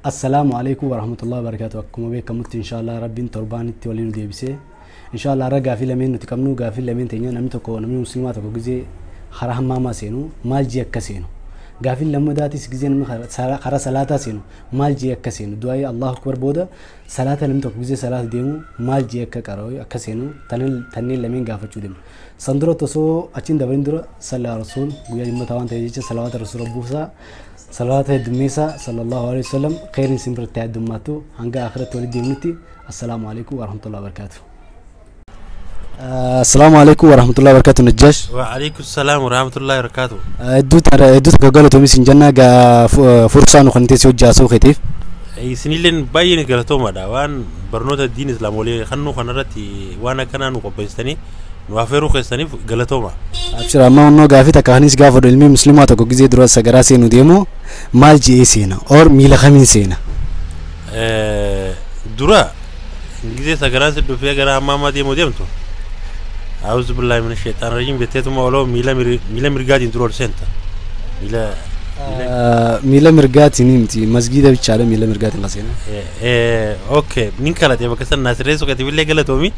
Assalaamu alaikum warahmatullahi wabarakatuh. Akkuma beekamutti, inshallah Rabbiin torbaanitti waliin nu deebisee, inshallah irra gaafii lameen nuti qabnu, gaafii lameen teenya, namni tokko, namni musliimaa tokko gizee karaa hammaamaa seenu maal jee akka seenu, gaafiin lammadaatis gizee namni karaa salaataa seenu maal jee akka seenu, du'aayii Allahu akbar booda salaata namni tokko gizee salaata deemu maal jee akka qara'u akka seenu, tanneen lameen gaafachuu deemna. San dura osoo achiin dabalin dura, sallaa rasuul guyyaa dhimmoota waan ta'eef jecha salawaata rasuula buusaa, salawaata heddummeessaa, sallallahu alaihi wasallam. Khairin isin biratti heddummaattu hanga akhiratti walitti deemnutti. Assalaamu alaikum warahmatullahi wabarakatuh. Assalaamu alaikum warahmatullahi wabarakatuh, Najjaash. وعليكم السلام ورحمة الله وبركاته. Hedduu hedduu tokko galatoomi sin jenna gaa fursaa nu kan teessee hojjaasuu keetiif. Isinilleen baay'een galatoomaadha, waan barnoota diin islaam walii kannuu kanarratti waan akkanaa nu qopheessitanii nu afeeruu keessaniif galatooma. Abshir, amma onnoo gaafii takka kanis gaafadhu, ilmi musliimaa tokko gizee dura sagaraa seenu deemu maal je'ee seena or miila kamiin seena? Dura gizee sagaraan si dhufee gara hammaamaa deemuu deemtu, أعوذ بالله من الشيطان الرجيم jetteetuma oloo miila mirgaatiin dura ol seenta. Miila Miila mirgaatiin miti, masgiida bichaadha miila mirgaatiin la seena. Okay, nin kalate bakka san naasirreessu keetiifillee galatoomi.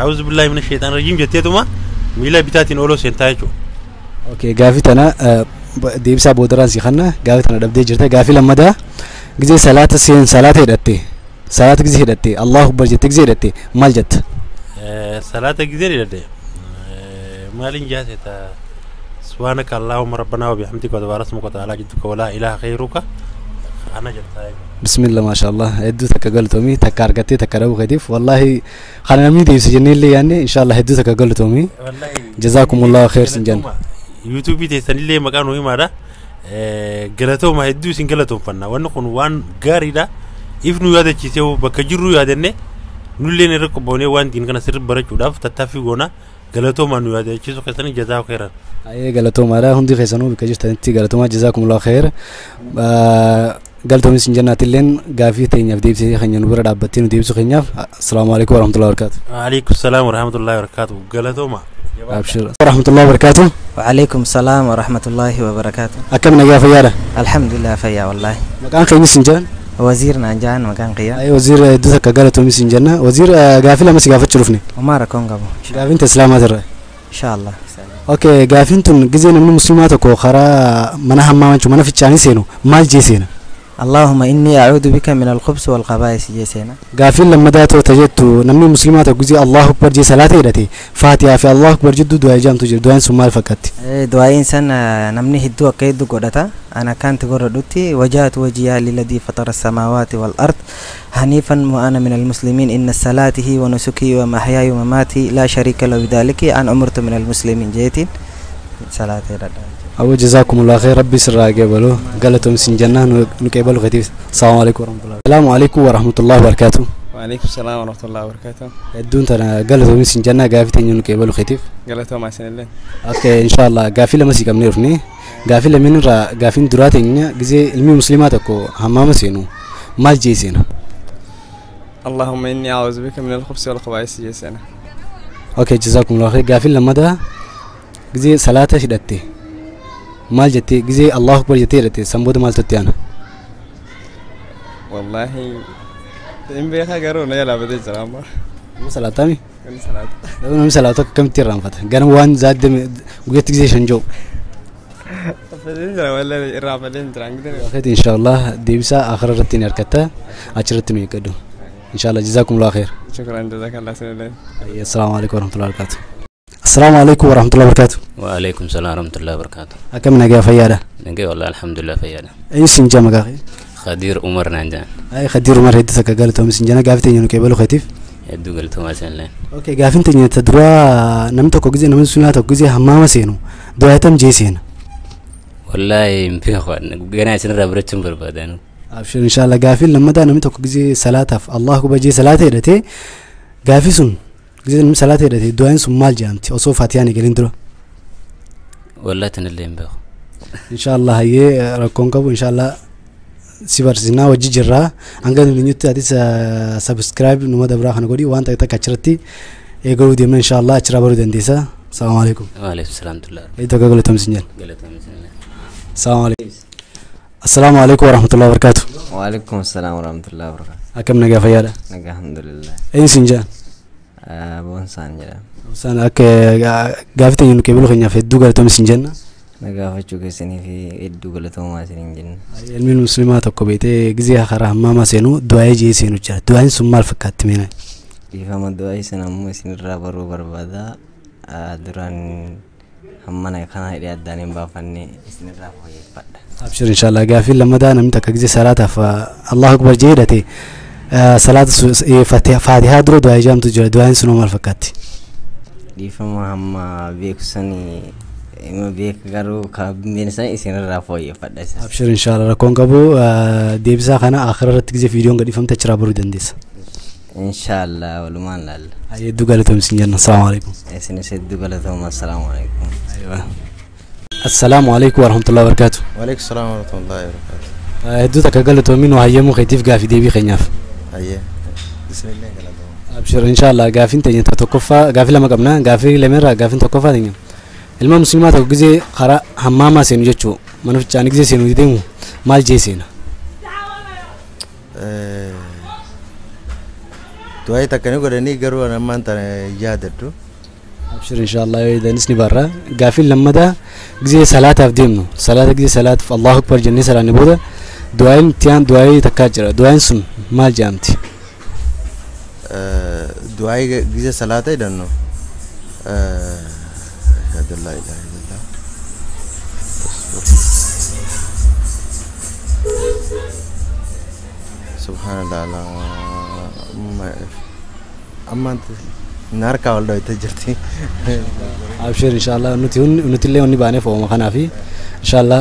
أعوذ بالله من الشيطان الرجيم jetteetuma miila bitaatiin oloo seentaa jechuudha. Okay, gaafii tana deebisaa boodaraan si kanna, gaafii tana dhabdee jirta. Gaafii lammadaa, gizee salaata seen, salaata hidhatte, salaata gizee hidhatte, Allahu akbar jettee gizee hidhatte maal jetta? Salaata gizeen hidhadhe maalin jaaseta? سبحانك اللهم ربنا وبحمدك وتبارك اسمك وتعالى جدك ولا إله غيرك أنا جبتها. بسم الله ما شاء الله, hedduu takka galatoomii, takka argattee takka dhabuu keetiif wallahi kana namni deebise jennee illee yaanne. Inshallah hedduu takka galatoomii. Wallahi. جزاكم الله خير sin jenna. Yuutuubii teessanillee maqaan nu himaadha. Galatooma, hedduu isin galatoomfanna. Wanni kun waan gaariidha. If nu yaadachiisee bakka jirru yaadanne nulleen irra qophoonee waan diin kana sirri barachuudhaaf tattaaffii goona. Galatooma, nu yaadachiisuu keessanii جزاك خيرا. Ayee, galatoomaadha, hundi keessanuu bakka jirtanitti galatoomaa, جزاكم الله خير. Galatoomis hin jennaatilleen gaafii teenyaaf deebisee keenya nu bira dhaabbattee nu deebisuu keenyaaf. السلام عليكم ورحمة الله وبركاته. وعليكم السلام ورحمة الله وبركاته, galatooma. Abshir, ورحمة الله وبركاته. وعليكم السلام ورحمة الله وبركاته. Akkam, nagaa, fayyaadha? الحمد لله, fayyaa والله. Maqaan keenyis hin jedhan? Waziir naan jaan maqaan kiyya. Ayee Waziir, hedduu takka galatoomis hin jenna. Waziir, gaafii lama si gaafachuu dhufne. Homaa rakkoon qabu. Gaafiin ta islaamaatirra. إن شاء الله. Okay, gaafiin tun gizee namni musliimaa tokko karaa mana hammaa jechuun mana fincaanii seenu maal jee seena? اللهم إني أعوذ بك من الخبث والخبائث jee seena. Gaafiin lammadaa toota jettu, namni musliimaa tokko gizee Allahu akbar jee salaata hidhate, Faatihaa fi Allahu akbar jidduu du'aa ijaamtu jira, du'aan sun maal fakkaatti? Du'aa'iin san namni hedduu akka hedduu godhata. Ana akkanti godhadhutti, وجهت وجهي للذي فطر السماوات والأرض حنيفا وأنا من المسلمين إن صلاتي ونسكي ومحياي ومماتي لا شريك له بذلك أن أمرت من المسلمين jeetiin salaata hidhadha. Aboo, جزاكم الله خير, rabbi sirraa qeebalu, galatoom sin jenna nu qeebalu keetiif. السلام عليكم ورحمة الله. السلام عليكم ورحمة الله وبركاته. وعليكم السلام ورحمة الله وبركاته. Hedduun tana galatoom sin jenna gaafii teenya nu qeebalu keetiif. Galatoomaa isinillee. Okay, inshallah gaafii lama si qabnee dhufne. Gaafii lameen irraa gaafiin duraa teenya, gizee ilmi musliimaa tokko hammaama seenu maal jee seena? اللهم إني أعوذ بك من الخبث والخبائث jee seena. Okay, جزاكم الله خير. Gaafiin lammadaa, gizee salaata hidhatte maal jettee, gizee Allahu akbar jettee hidhatte san booda maaltu itti aana? والله hin beekaa, garuu na jalaa badee jira amma. Nama salaataami? Inni salaata. Garuu namni salaatu akkamitti irraanfata? Ganama waan zaadde guyyaatti gizee shan jiru. Badee jira wallahi, irraa badee jira. Wakati inshallah deebisaa akhira irratti ni argatta, achirratti nu eeggadhu. Inshallah, جزاكم الله خير. شكرا، جزاك الله isinillee. السلام عليكم ورحمة الله وبركاته. السلام عليكم ورحمة الله وبركاته. وعليكم السلام ورحمة الله وبركاته. Akkam, nagaa, fayyaadha? Nagee والله, الحمد لله, fayyaadha. Eenyu sin jaa maqaa kee? Khadiir Umar naan jedhan. Ay Khadiir Umar, hedduu takka galatoomi sin jenna gaafii teenya nu qeebaluu keetiif. Hedduu galatoomaa isinillee. Okay, gaafiin teenya ta duraa, namni tokko gizee, namni sunnaa tokko gizee hammaama seenu du'aa tam jee seena? Wallaahi hin beeku, ganaa isinirraa barachuun barbaadan. Abshir, inshallah. Gaafiin lammataa, namni tokko gizee salaataaf Allahu akbar jee salaata hidhatee, gaafii sun gizee namni salaata hidhatee du'aan sun maal jedhamti osoo Faatiyaan eegalin dura? Wallaahi tanillee hin beeku. Inshallah, hayyee, rakkoon qabu, inshallah si barsiisnaa wajji jirraa. Hanga nuti atis subscribe numa dabraa kana godhi, waan takka takka achirratti eegaluu deemna, inshallah achirraa baruu dandeessa. السلام عليكم. وعليكم السلام ورحمة الله. Hedduu akka galatoomsi hin jenna. Galatoomaa isinillee. السلام عليكم. السلام عليكم ورحمة الله وبركاته. وعليكم السلام ورحمة الله وبركاته. Akkam nagaa fayyaadha? Nagaa alhamdulillah. Eenyu siin jedhan? Boonsaan jedhama. Boonsaan akka gaafii teenya nu qeebaluu keenyaaf hedduu galatoomi siin jenna. Na gaafachuu keessanii fi hedduu galatoomaa isiniin jenna. Ilmi musliimaa tokko beetee gizee karaa hammaamaa seenu du'aa'ee jee seenu jira. Du'aa'iin sun maal fakkaatti meena? Dhiifama du'aa'ii sana ammoo isinirraa baruu barbaada. Duraan hammana kana hidhee addaan hin baafanne isinirraa fooyyeffadha. Abshir inshallah gaafii lammataa namni takka gizee salaataaf Allahu Akbar jee hidhate salaata faatihaa dura du'aa'ii jaamtu jira. Du'aa'iin sun maal fakkaatti? Dhiifama hamma beeku sanii ima beeka garuu kan san isinirraa fooyyeffadha. Abshir inshallah rakkoon qabu deebisaa kana akhira irratti gizee viidiyoon gadhiifamte achirraa baruu dandeessa. Inshallah walumaan laalla. Hedduu galatoomi siin jenna. Assalaamu alaikum. Isinis hedduu galatooma. Assalaamu alaikum. Assalaamu alaikum warahmatullahi wabarakatuh. وعليكم السلام ورحمة الله وبركاته. Hedduu takka galatoomi nu hayyamuu keetiif gaafii deebii keenyaaf. Ayyee. Bismillah galatooma. Abshir inshallah gaafiin teenya tokkoffaa gaafii lama qabna gaafii lameerraa gaafiin tokkoffaa teenya. Ilma musliimaa tokko gizee karaa hammaamaa seenu jechuu mana fincaanii gizee seenu deemu maal jee seena? Du'aa takka ni godhanii garuu ani ammaan tana yaadadhu. Abshir inshallah yoo eedanis ni barra. Gaafiin lammataa gizee salaataaf deemnu salaata gizee salaataaf Allahu Akbar jennee salaanne booda du'aayin itti aan du'aayii takkaa jira. Du'aayin sun maal jedhamti? Du'aa gizee salaata jedhannu. Ashhadu an laa ilaaha illallah. Subhanallah. Ammaan na harkaa ol dhawwatee jirti. Abshir inshallah nuti nuti illee wanni baaneef ooma kanaafi inshallah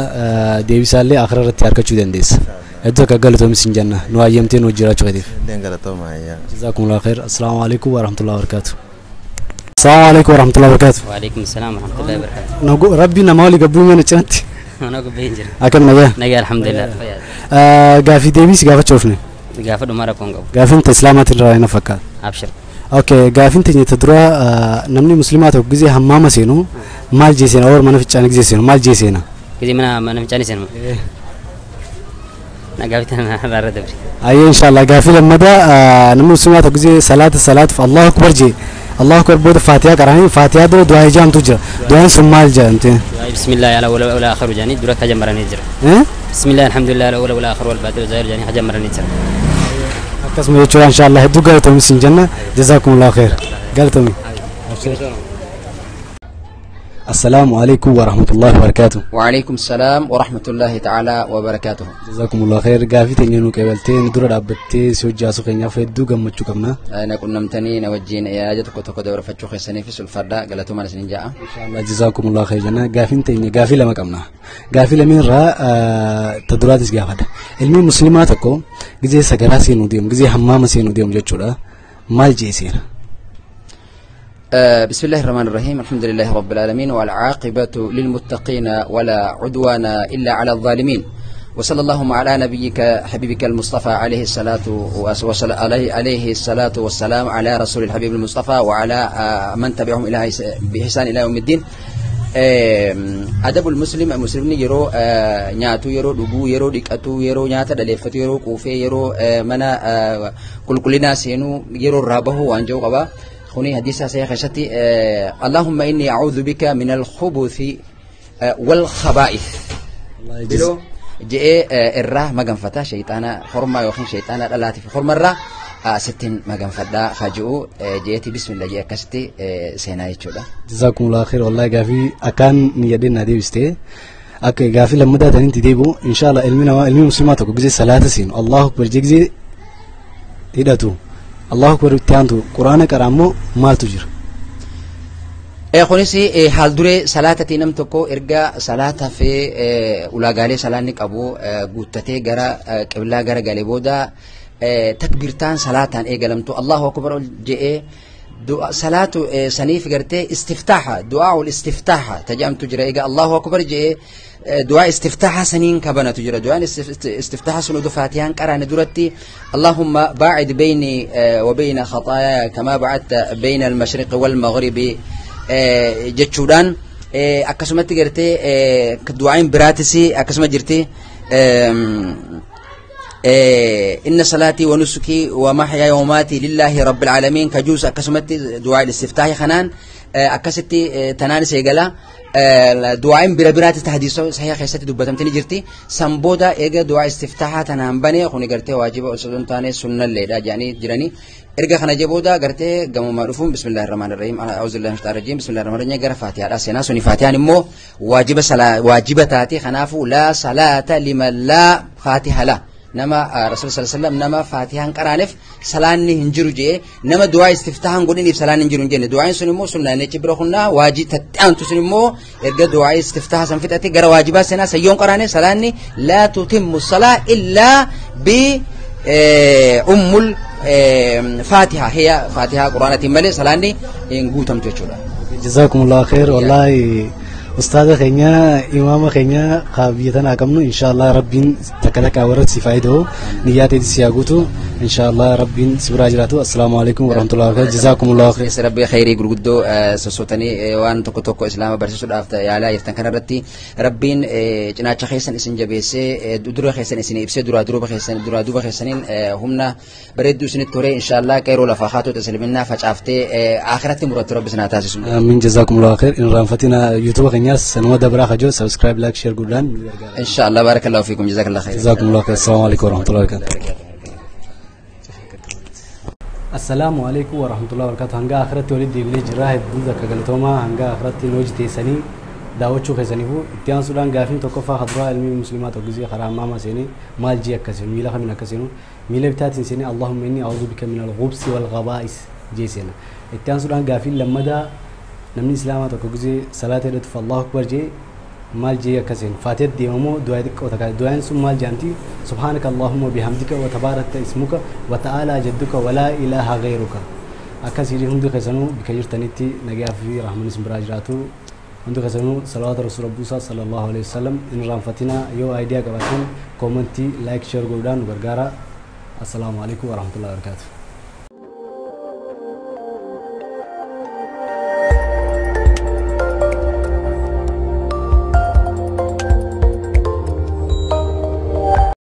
deebisaallee akhira irratti argachuu dandeessa. Hedduu akka galatoomi siin jenna nu hayyamtee nu jiraachuu keetiif. Illeen galatooma ayyaa. Jazakumullahu khair. Assalaamu alaikum warahmatullahi wabarakatuh. Assalaamu alaikum warahmatullahi wabarakatuh. وعليكم السلام ورحمة الله وبركاته. Nagu rabbi nama walii gabbuu mana cinatti. أنا قبين جرا. Akkam nagaa? نجا الحمد لله. Gaafii deebii si gaafachuu oofne. Gaafa dhuma rakkoon qabu. Gaafiin ta islaamaatiin irraa hin fakkaata. Abshir. Okay, gaafiin teenya ta dura namni musliimaa tokko gizee hammaama seenu maal jee seena? War mana fincaanii gizee seenu maal jee seena? Gizee mana fincaanii seenu. Na gaafii tana irra dabri. Ayyee inshallah gaafii lammataa namni musliimaa tokko gizee salaata salaatuuf Allahu Akbar jee Allahu Akbar booda faatihaa qaranii faatihaa dura du'aa jaamtu jira. Du'aan sun maal jedhamte? بسم الله على ولا ولا آخر جاني dura ka jammaranii jira. بسم الله الحمد لله على ولا ولا آخر والباطل والظاهر جاني jammaranii jira. Akkasuma jechuudha inshallah hedduu galatoomi siin jenna. Jazakumullahu khair. Galatoomi. Assalaamu alaikum warahmatullahi wabarakatuh. وعليكم السلام ورحمة الله تعالى وبركاته. Jazakumullahu khair. Gaafii teenya nu qeebaltee nu dura dhaabbattee si hojjaasuu keenyaaf hedduu gammachuu qabna. أنا qunnamtanii na wajjin yaada tokko tokko dabarfachuu keessaniifis ulfaadha galatoomaa isinin ja'a. Inshallah jazakumullahu khair jenna. Gaafiin teenya gaafii lama qabna. Gaafii lameenirraa ta duraatis gaafadha. Ilmi musliimaa tokko gizee sagaraa seenuu deemu gizee hammaama seenuu deemu jechuudha. Maal jee seena? بسم الله الرحمن الرحيم الحمد لله رب العالمين والعاقبة للمتقين ولا عدوان إلا على الظالمين وصلى اللهم على نبيك حبيبك المصطفى عليه الصلاة عليه الصلاة والسلام على رسول الحبيب المصطفى وعلى من تبعهم إلى بإحسان إلى يوم الدين. أدب المسلم المسلمين yeroo nyaatu yeroo dhuguu yeroo dhiqatu yeroo nyaata dhaleeffatu yeroo quufee yeroo mana qulqullinaa seenuu yeroo irraa bahu waan jiru qaba. Kuni hadiisa sahiha keessatti اللهم إني أعوذ بك من الخبث والخبائث. Biloo je'ee irraa maganfata shayxaana hormaa yookiin shayxaana dhalaatii fi hormarraa sittiin maganfadhaa haji'u je'eeti bismillah je'ee akkasitti seenaa jechuudha. Jazakumullahu khair. Wallahi gaafii akkaan ni jedheen na deebiste. Akka gaafii lammataa tanitti deebi'u inshallah ilmi namaa ilmi musliimaa tokko gizee salaata seenu Allahu Akbar jee gizee hidhatu Allahu Akbar itti aantu quraana qara ammoo maaltu jira? Kunis haal duree salaatatii nam tokko erga salaata fi ulaagaalee salaanni qabu guuttatee gara qiblaa gara galee booda takbiirtaan salaataan eegalamtu Allahu Akbar ol je'ee salaatu saniif gartee istiftaaha du'aa'ul istiftaaha tajamtu jira egaa Allahu Akbar je'ee du'aa istiftaaha saniin kabanatu jira du'aan istiftaaha sun oduu faatiyaan qaraane duratti اللهم باعد بيني وبين خطاياي كما بعدت بين المشرق والمغرب jechuudhaan akkasumatti gartee du'aayin biraatis akkasuma jirti. Inna salaatii wa nusukii wa mahyaa wa mamaatii lillaahi rabbil aalamiin kajuus akkasumatti du'aa istiftaahi kanaan akkasitti tanaanis eegala. Du'aain bira biraatti hadiisa sahiha keessatti dubbatamte ni jirti. San booda eega du'aa istiftaahaa tanaan bane kuni gartee waajiba osoo hin taane sunnalleedha jedhanii jiranii. Erga kana jee booda gartee gamumaa dhufuun bismillaahi rahmaani rahiim a'uuzu billaahi minash rajiim bismillaahi rahmaani rahiim gara faatihaadha seenaa suni faatihaan immoo waajiba salaa waajiba taate kanaafuu laa salaata liman laa faatiha la nama rasuul sallallahu alaihi wasallam nama faatihaan qaraaneef salaanni hin jiru jee nama du'aa istiftaahan godhiniif salaanni hin jiru hin jenne du'aan sun immoo sunnaan jechi bira kunnaa waaji tattaantu sun immoo erga du'aa istiftaaha san fixate gara waajibaa seenaa sayyoon qaraane salaanni laa tutimmu salaa illaa bi ummul faatiha hiya faatiha quraanatiin malee salaanni hin guutamtu jechuudha. Jazakumullahu khair wallahi ustaada keenya imaama keenya qaabiyatan aqabnu inshallah rabbiin takka takka warra si faayidoo niyyaa teeti si haguutu inshallah rabbiin si biraa jiraatu. Assalaamu alaikum warahmatullahi wabarakatuh. Jazakumullahu khair. Rabbi khairii gurguddoo sossootanii waan tokko tokko islaama barsiisuudhaaf yaalaa jirtan kanarratti rabbiin cinaacha keessan isin jabeessee dura keessan isin ibsee duraa duuba keessan duraa duuba keessaniin humna bareedduu isinitti horee inshallah qeeroo lafaa haatota islaminnaa facaaftee akhiratti murattu rabbi isin haa taasisu. Amiin jazakumullahu khair. In raanfatina YouTube keenyas sanuma dabraa kajoo subscribe like share godhaan. Inshallah barakallahu fiikum jazakallahu khair. Jazakumullahu khair. Assalaamu alaikum warahmatullahi wabarakatuh. Assalaamu alaikum warahmatullahi wabarakatuh. Hanga akhiratti walitti deebinee jirra. Hedduu takka galatoomaa hanga akhiratti nu hojjeteessanii daawwachuu keessaniifuu itti aansuudhaan gaafiin tokkoffaa kaduraa ilmi musliimaa tokko gisee karaa ammaa seenee maal jee akka seenu miila kamiin akka seenu miila bitaatiin seenee Allahumma inni a'uudhu bika minal ghubsi wal ghabaa'is jee seena. Itti aansuudhaan gaafiin lammadaa namni islaamaa tokko gisee salaata hidhatuuf Allahu akbar jee maal jee akka seenu faatiha deemamoo du'aa xiqqoo takka du'aan sun maal jedhamti subhaanaka Allahumma bihamdika wa tabaarakta ismuka wa ta'aalaa jadduka wa laa ilaaha ghayruka akkasii hundi keessanuu bika jirtanitti nagaa fi rahmanni isin biraa jiraatu. Hundi keessanuu salawaata rasuula buusaa sallallahu alaihi wasallam in raanfatina yoo aayidiyaa qabaatan koomentii laayik sheer godhuudhaan nu gargaara. Assalaamu alaikum warahmatullahi wabarakatuh.